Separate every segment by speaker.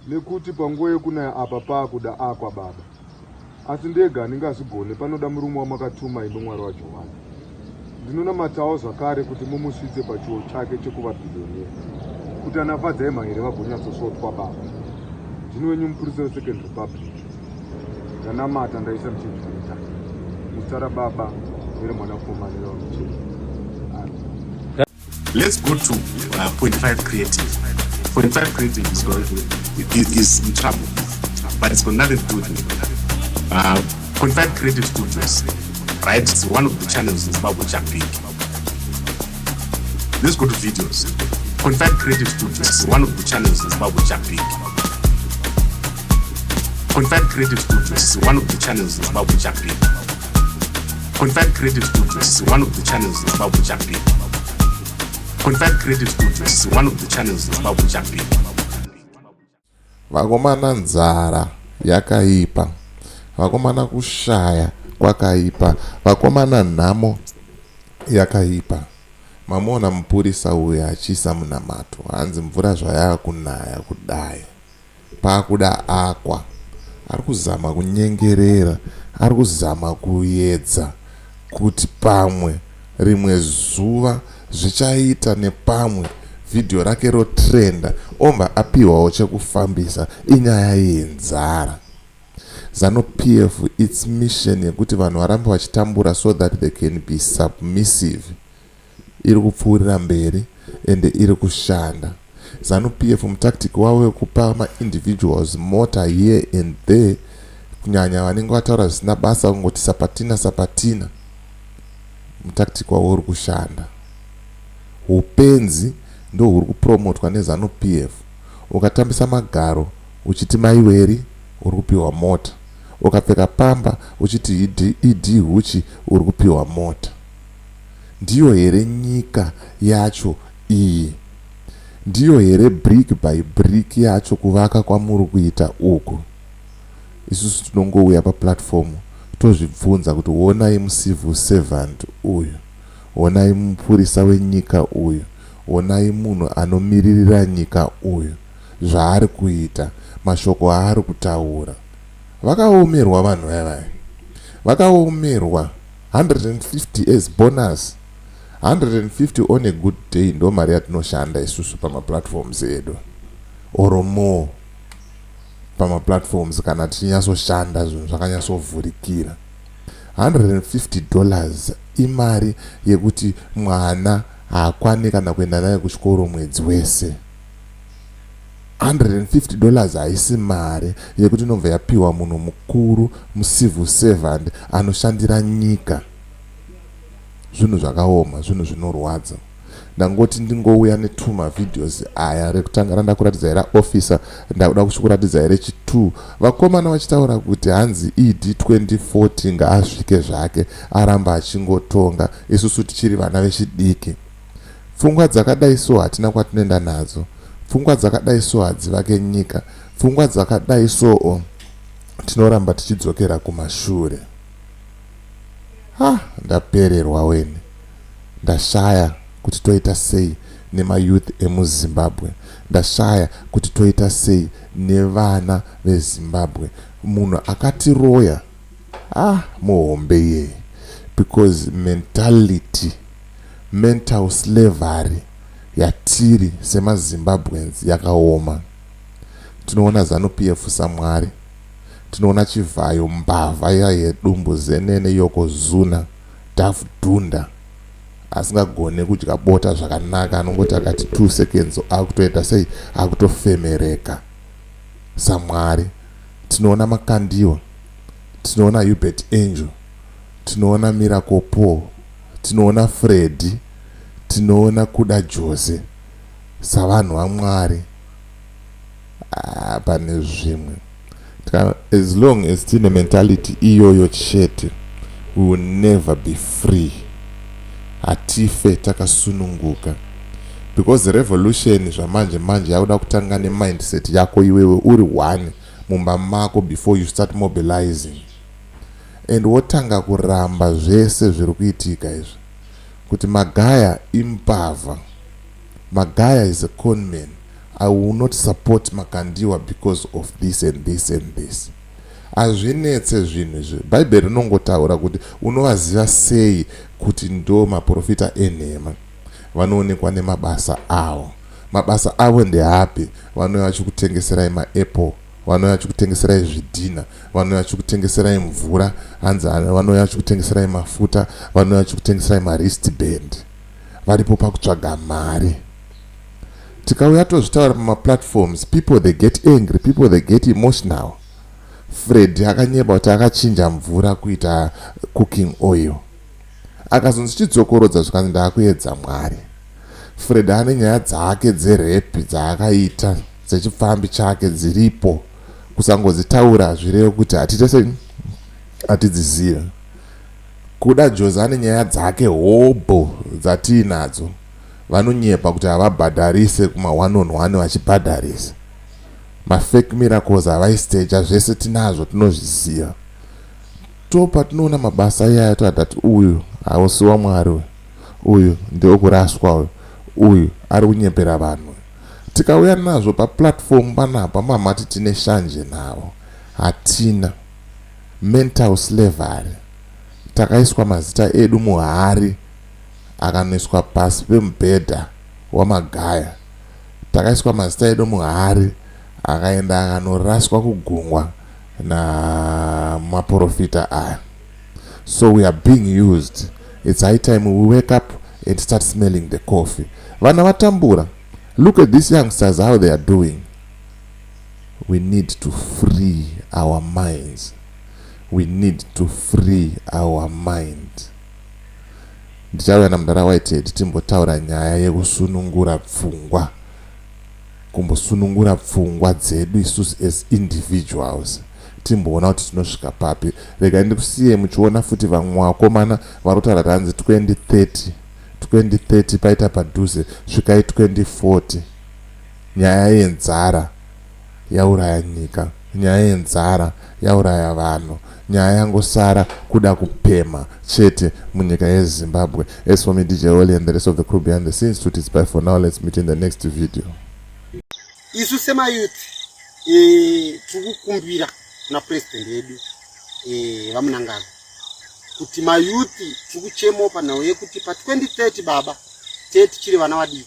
Speaker 1: Nekuti panguva yekunaya apa paakuda Aqua baba. Asi ndega handingazvigone panoda murume wamakatuma imi Mwari waJohani. Ndinonamatawo zvakare kuti mumusvitse pachiwo chake chekuva billionaire. Kuti ana Fadzai Mahere vagonyatsosvotwa baba. Ndini wenyu mupurisa weSecond Republic. Ndanamata ndaisa muchinzwita. Muzita rababa neremwanakomana nevamuchena. Amen.
Speaker 2: Let's go to point five creative. Point five creative is going to, is in trouble, but it's got nothing to do with me. Point five creative studios, right? It's one of the channels in Zimbabwe which are big. Let's go to videos. Point five creative studios is one of the channels in Zimbabwe which are big. Point five creative studios is one of the channels in Zimbabwe which are big. Point five creative studios is one of the channels in Zimbabwe which are big. Point five creative studios is one of the channels in Zimbabwe which are big.
Speaker 3: Vakomana nzara yakaipa. Vakomana kushaya kwakaipa. Vakomana nhamo yakaipa. Mamuona mupurisa uyu achiisa munamato hanzi mvura zvayakunaya kudai paakuda aqua ari kuzama kunyengerera ari kuzama kuyedza kuti pamwe rimwe zuva zvichaita nepamwe vhidhiyo rake rotrenda obva apihwawo chekufambisa inyaya yenzara zanu pf its mission yekuti vanhu varambe vachitambura so that they can be submissive iri kupfuurira mberi ende iri kushanda zanu pf mutactic wavo wekupa maindividuals mota here and there kunyanya vanenge vataura zvisina basa kungoti sapatina sapatina mutactic wavo uri kushanda upenzi ndo huri kupromotwa nezanu pf ukatambisa magaro uchiti maiweri uri kupiwa mota ukapfeka pamba uchiti ed huchi uri kupiwa mota ndiyo here nyika yacho iyi ndiyo here brick by brick yacho kuvaka kwamuri kuita uku isusu tinongouya paplatform tozvibvunza kuti honai mucivil servant uyu honai mupurisa wenyika uyu honai munhu anomiririra nyika uyu zvaari kuita mashoko aari kutaura vakaomerwa vanhu vavai vakaomerwa 150 as bonus 150 on a good day ndo mari yatinoshanda isusu pamaplatforms edu or more pamaplatforms kana tichinyatsoshanda zvinhu zvakanyatsovhurikira $150 imari yekuti mwana haakwani kana kuenda naye kuchikoro mwedzi wese. $150 haisi mari yekuti inobva yapiwa munhu mukuru mucivil servant anoshandira nyika. Zvinhu zvakaoma, zvinhu zvinorwadza. Ndangoti ndingouya netuma videos aya rekutanga randakuratidza raofficer ndakuda kuchikuratidza rechi2 vakomana vachitaura kuti hanzi ED 2040 ngaasvike zvake aramba achingotonga isusu tichiri vana vechidiki. Pfungwa dzakadai so hatina kwatinoenda nadzo. Pfungwa dzakadai so hadzivake nyika. Pfungwa dzakadai so tinoramba tichidzokera kumashure. Ha, ndapererwa weni. Ndashaya kuti toita sei nemayouth emuZimbabwe. Ndashaya kuti toita sei nevana veZimbabwe. Munhu akatiroya ah muhombe iyeye because mentality mental slavery yatiri semaZimbabweans yakaoma. Tinoona Zanu PF saMwari. Tinoona Chivhayo mbavha iya yedumbu zenene yokozuna dhafu dhunda asingagone kudya bota zvakanaka anongoti akati 2 seconds akutoita sei akutofemereka saMwari. Tinoona Makandiwa, tinoona Hubert Angel, tinoona Miracle Paul, tinoona Freddy, tinoona Kuda Jose savanhu vaMwari. Ah, pane zvimwe as long as tine mentality iyoyo chete we will never be free. Hatife takasununguka because revolution zvamanje manje yakuda kutanga nemindset yako iwewe uri one mumba mako before you start mobilizing and wotanga kuramba zvese zviri kuitika izvi kuti Magaya imbavha. Magaya is a conman. I will not support Makandiwa because of this and this and this. Hazvinetse zvinhu izvi. Bhaibheri rinongotaura kuti unovaziva sei kuti ndo maprofita enhema. Vanoonekwa nemabasa avo. Mabasa avo ndeapi? Vanouya vachikutengeserai maapple, vanouya vachikutengeserai zvidhina, vanouya vachikutengeserai mvura, hanzi vanouya vachikutengeserai mafuta, vanouya vachikutengeserai mawristband. Varipo pakutsvaga mari. Tikauya tozvitaura pamaplatforms, people they get angry, people they get emotional. Fred akanyeba kuti akachinja mvura kuita cooking oil. Akazonzi chidzokorodza zvikanzi ndaakuedza Mwari. Fred ane nyaya dzake dzerepi dzaakaita dzechipfambi chake dziripo. Kusangodzitaura hazvirevi kuti hatiite sei hatidzizive. Kuda Joze ane nyaya dzake hobho dzatiinadzo. Vanonyepa kuti havabhadharise kuma one on one vachibhadharisa. Mafake miracles havaisteja zvese tinazvo tinozviziva. To patinoona mabasa iyaya toadati uyu hausi waMwari uyu. Uyu ndewekuraswa uyu. Uyu ari kunyepera vanhu. Tikauya nazvo paplatform panapa mamati tine shanje navo. Hatina. Mental slavery. Takaiswa mazita edu muhari akanoiswa pasi pemubhedha waMagaya. Takaiswa mazita edu muhari akaenda akanoraswa kugungwa namaprofita aya. So we are being used. It's high time we wake up and start smelling the coffee. Vana vatambura. Look at these youngsters, how they are doing. We need to free our minds. We need to free our mind. Ndichauya namudhara Whitehead timbotaura nyaya yekusunungura pfungwa. Kumbosunungura pfungwa dzedu isusu as individuals. Timboona kuti tinosvika papi. Regai ndikusiye muchiona futi vamwe vakomana vari kutaura kuti hanzi 2030. 2030 paita padhuze, svikai 2040. Nyaya yenzara yauraya nyika, nyaya yenzara yauraya vanhu, nyaya yangosara kuda kupema chete munyika yeZimbabwe. As for me, DJ Oli and the rest of the crew behind the scenes, it is bye for now. Let's meet in the next video.
Speaker 4: Isu semayouth tiri kukumbira kuna president vedu vaMnangagwa kuti mayouth tiri kuchemawo panhau yekuti pa2030 baba tee tichiri vana vadiki.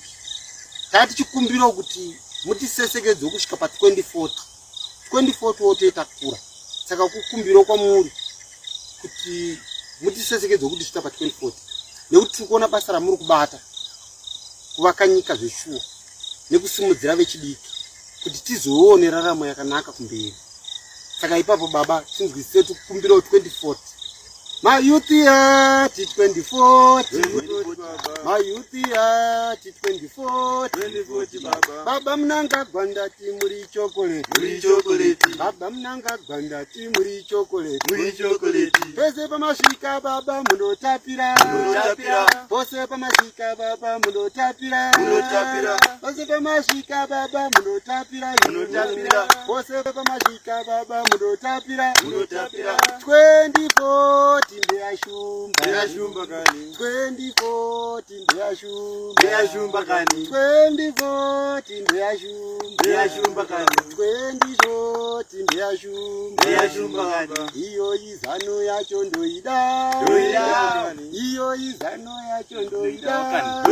Speaker 4: Taa tichikumbirawo kuti mutisesekedze kusvika pa2040. 2040 wo tee takura, saka kukumbirawo kwamuri kuti mutisesekedze kuti svika pa2040, nekuti tiri kuona basa ramuri kubata kuvaka nyika zveshuwa nekusimudzira vechidiki kuti tizoone neraramo yakanaka kumberi. Saka ipapo baba tinzwisise, tikukumbirawo 2040. Mayouth ati 2040, mayouth ati 2040. Baba Mnangagwa ndati muri chocolate, baba Mnangagwa ndati muri chocolate. Pese pamasvika baba munotapira, pose pamasvika baba munotapira, pose pamasvika baba munotapira, pose pamasvika baba munotapira. 2040 ndeyashumba, 2040 ndeyashumba, 2040 ndeyashumba, 2040 ndeyashumba. Iyo iZANU yacho ndoida, iyo iZANU yacho ndoida.